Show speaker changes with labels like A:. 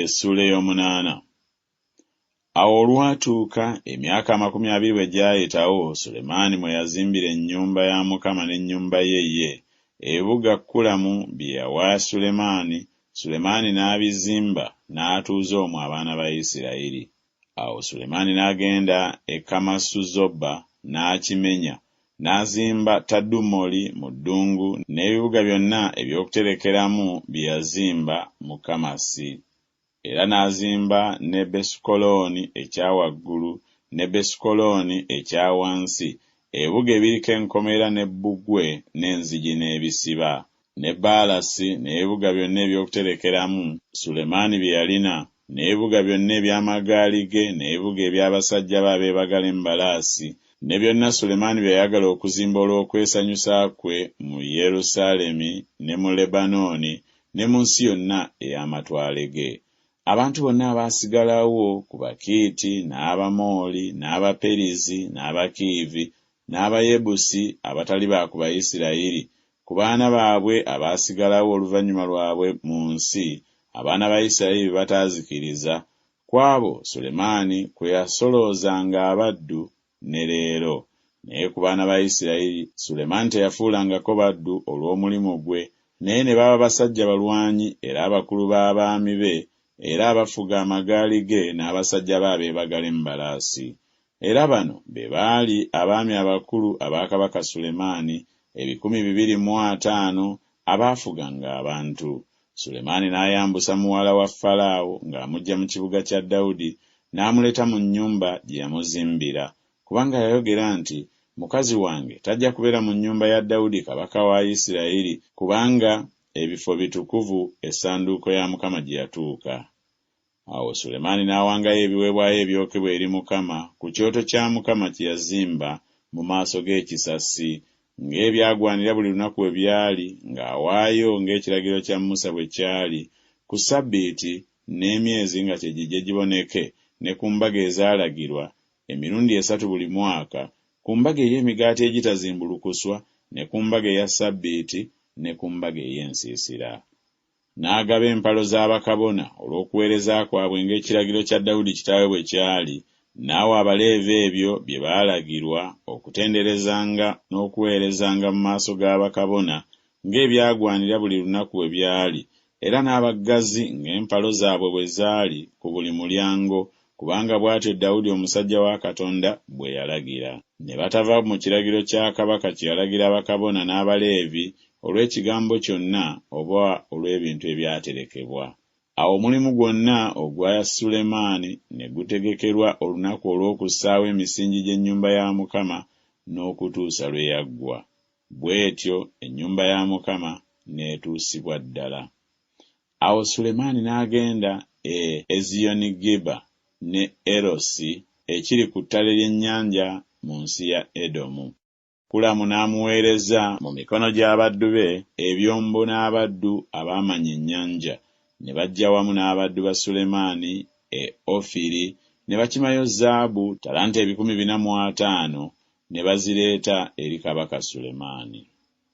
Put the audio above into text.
A: Essuula ey'omunaana. Awo olwatuuka, emyaka 20 bwe gyayitawo, Sulemaani mwe yazimbira ennyumba ya Mukama n'ennyumba ye ye, ebibuga Kulamu bye yawa Sulemaani, Sulemaani n'abizimba n'atuuza omwo abaana ba Isiraeri. Awo Sulemaani n'agenda e Kamasu-zoba n'akimenya, n'azimba Tadumoli mu ddungu n'ebibuga byonna eby'okuterekeramu bye yazimba mu Kamasi. Era n'azimba ne Besukolooni ekya waggulu ne Besukolooni ekya wansi, ebibuga ebiriko enkomera ne bbugwe n'enzigi n'ebisiba. Ne Baalasi n'ebibuga byonna eby'okuterekeramu, Sulemaani bye yalina, n'ebibuga byonna eby'amagaali ge n'ebibuga eby'abasajja be abeebagala embalaasi, ne byonna Sulemaani bye yayagala okuzimba olw'okwesanyusa kwe mu Yerusaalemi ne mu Lebanooni ne mu nsi yonna ey'amatwale ge. Abantu bonna abaasigalawo ku Bakiiti n'Abamooli n'Abaperizi n'Abakiivi n'Abayebusi abatali ba ku Bayisirayiri, ku baana baabwe abaasigalawo oluvannyuma lwabwe mu nsi, abaana ba Isirayiri be bataazikiriza, ku abo Sulemaani kwe yasoloozanga abaddu, ne leero. Naye ku baana ba Isirayiri Sulemaani teyafuulangako baddu olw'omulimu gwe, naye ne baba basajja balwanyi era abakulu b'abaami be era abafuga amagaali ge n'abasajja be abeebagala embalaasi. Era bano be baali abaami abakulu aba kabaka Sulemaani, 250 abaafuganga abantu. Sulemaani n'ayambusa muwala wa Falaawo ng'amuggya mu kibuga kya Dawudi n'amuleeta mu nnyumba gye yamuzimbira, kubanga yayogera nti Mukazi wange tajja kubeera mu nnyumba ya Dawudi kabaka wa Isirayiri, kubanga ebifo bitukuvu essanduuko ya Mukama gye yatuuka. Awo Sulemaani n'awangayo ebiweebwayo ebyokebwa eri Mukama ku kyoto kya Mukama kye yazimba mu maaso g'ekisasi, ng'ebyagwanira buli lunaku bwe byali, ng'awaayo ng'ekiragiro kya Musa bwe kyali, ku ssabbiiti, n'emyezi nga kye gijje giboneke, ne ku mbaga ezaalagirwa, emirundi esatu buli mwaka, ku mbaga ey'emigaati egitazimbulukuswa, ne ku mbaga eya ssabbiiti, ne ku mbaga ey'ensiisira. N'agaba empalo za bakabona olw'okuweereza kwabwe ng'ekiragiro kya Dawudi kitaawe bwe kyali, n'awa Abaleevi ebyo bye baalagirwa okutenderezanga n'okuweerezanga mu maaso ga bakabona ng'ebyagwanira buli lunaku bwe byali, era n'abaggazi ng'empalo zaabwe bwe zaali ku buli mulyango, kubanga bw'atyo Dawudi omusajja wa Katonda bwe yalagira. Ne batava mu kiragiro kya kabaka kye yalagira bakabona n'Abaleevi olw'ekigambo kyonna oba olw'ebintu ebyaterekebwa. Awo omulimu gwonna ogwa Sulemaani ne gutegekerwa olunaku olw'okussaawo emisingi gy'ennyumba ya Mukama n'okutuusa lwe yaggwa. Bw'etyo ennyumba ya Mukama n'etuusibwa ddala. Awo Sulemaani n'agenda e Eziyonigeba ne Erosi ekiri ku ttale ly'ennyanja mu nsi ya Edomu. Kulamu n'amuweereza mu mikono gy'abaddu be ebyombo n'abaddu abaamanya ennyanja, ne bajja wamu n'abaddu ba Sulemaani e Ofiri ne bakimayo zaabu ttalanta 450 ne bazireeta eri kabaka Sulemaani.